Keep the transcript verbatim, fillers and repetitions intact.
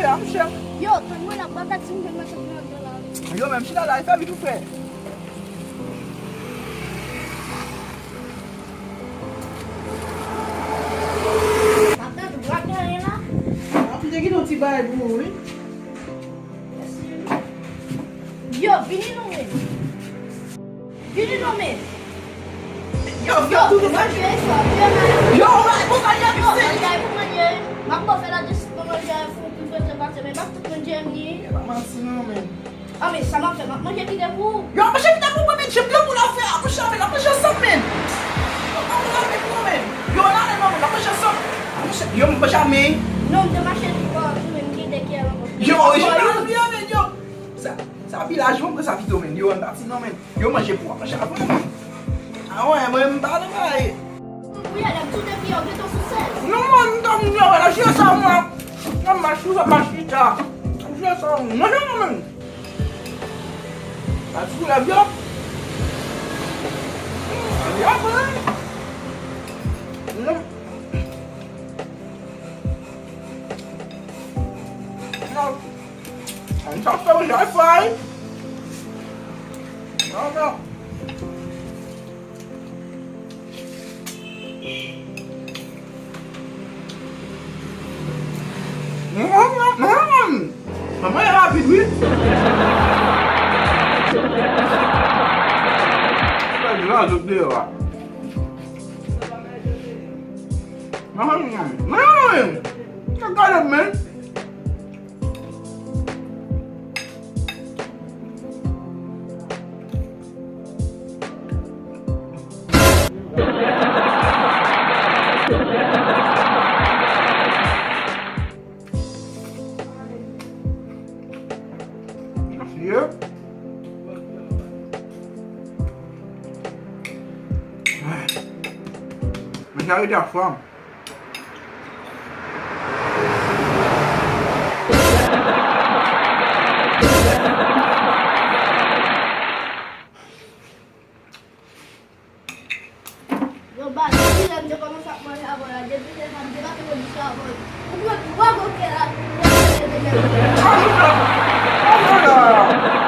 Yo, tann mwen la, baka ti mwen mete nan la. Yo, menm chita la, e fè vit ou fè. Mwen te gen yon ti bagay pou ou, wi. Yo, vini non men. Vini non men. Yo, yo, manje sa, yo, manje. Yo, manje pou sa, yo, yo, manje pou manje. M ap fè la de sik nan manje pou tout manje pase, men pa tout manje li. E pa manti non men. Ah, men sa m ap fè, m ap manje kite pou ou. Yo, manje kite pou mwen, men, jem yo pou la fè, a manje avè, a manje ansanm, men. Yo, pa manje avè pou mwen, men. Yo, la, men, non, men, a manje ansanm. A manje, yo, m pa janmen. Non, m te mache tou, tou, men, m gen de kè ankò. Yo, orijinal, yo, men, yo. Sa, sa vilaj, mwen, sa pito, men. Yo, ann pati, non, men. Yo, manje pou, a manje avè, men. A, wè, mwen, m pa nan bagay. Wi, Alex, ou depi yon beton sou sèz. Non, man, m ta moun yo, la, jwe sa, mwen. Nan mach, ou sa, mach, li ta. Jwe sa, mwen, non, man. Mach, ou la, byo. Ya, man. Non. Non. An sa fè yon jan fay. Non, non. Manman rapid, wi. Sa di la, zot deyò a. Manman, manman, sa gade men. Mèsi, ye. Men sa rete ak fanm. Yo, ba, depi lè m te kòmanse ap manje avè w la, depi lè sa m te pase kondisyon avè w, ou pran twa gwo kè la, ou pran kè de mèm.